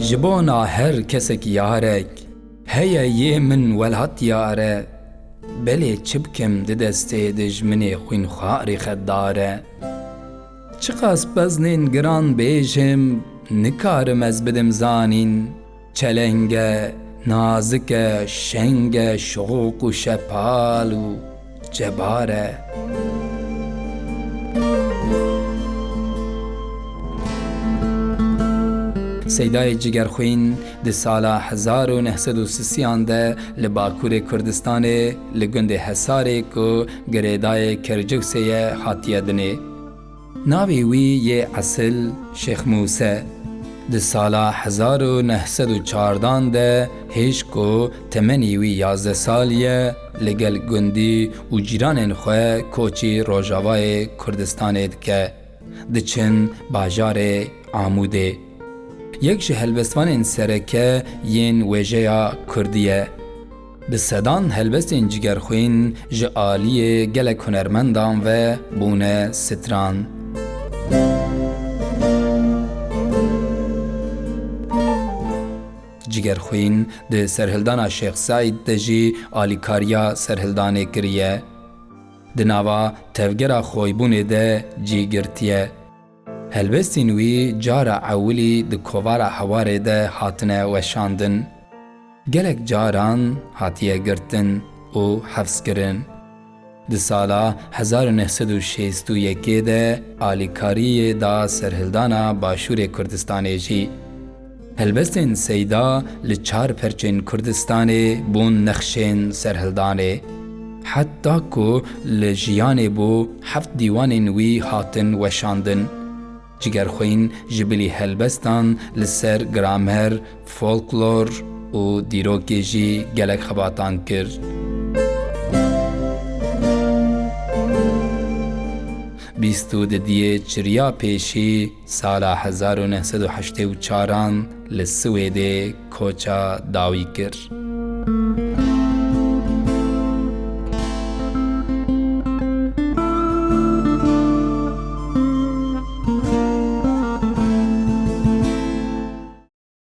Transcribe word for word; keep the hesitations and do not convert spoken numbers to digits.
Ji bona her kesek yarek heye yê min welat yar e. Belê çi bikim di destê dijminê xwînxwarê xedar e. Çiqas beznên giran bêjim, nikarim ez bidim zanîn. Çeleng e, nazik e, şeng e, şoq û şepal û cebar e. Seydayê Cigerxwîn di sala hezar û neh sed û sisiyan de li Bakurê Kurdistanê, li gundê Hesarê ku girêdayê Kerciwsê ye, hatiye dinê. Navê wî yê esil Şêx Mûse. Di sala hezar û neh sed û çardan de hêj ku temenî wî yazdeh salî ye, li gel gundî û cîranên xwe koçî Rojavayê Kurdistanê dike. Diçin bajarê Amûdê. Yek ji helbestvanên sereke yên wêjeya kurdî ye. Bi sedan helbestên Cigerxwîn ji aliyê gelek hunermendan ve bûne stran. Cigerxwîn di serhildana Şêx Seîd de jî alîkariya serhildanê kiriye. Di nava tevgera xoybûnê de cî girtiye. Helbestên wî cara ewilî di kovara Hewarê de hatine weşandin. Gelek caran hatiye girtin û hefzkirin. Di sala hezar û neh sed û şêst û yekê de alîkariyê da serhildana Başûrê Kurdistanê jî. Helbestên Seyda li çar perçên Kurdistanê bûn nexşên serhildanê. Heta ku li jiyanê bû, heft dîwanên wî hatin weşandin. Cigerxwîn ji bilî helbestan li ser gramer, folklor û dîrokê jî gelek xebatan kir. Bîst û didiyê çiriya pêşî sala hezar û neh sed û heştê û çaran li Swêdê koça dawî kir.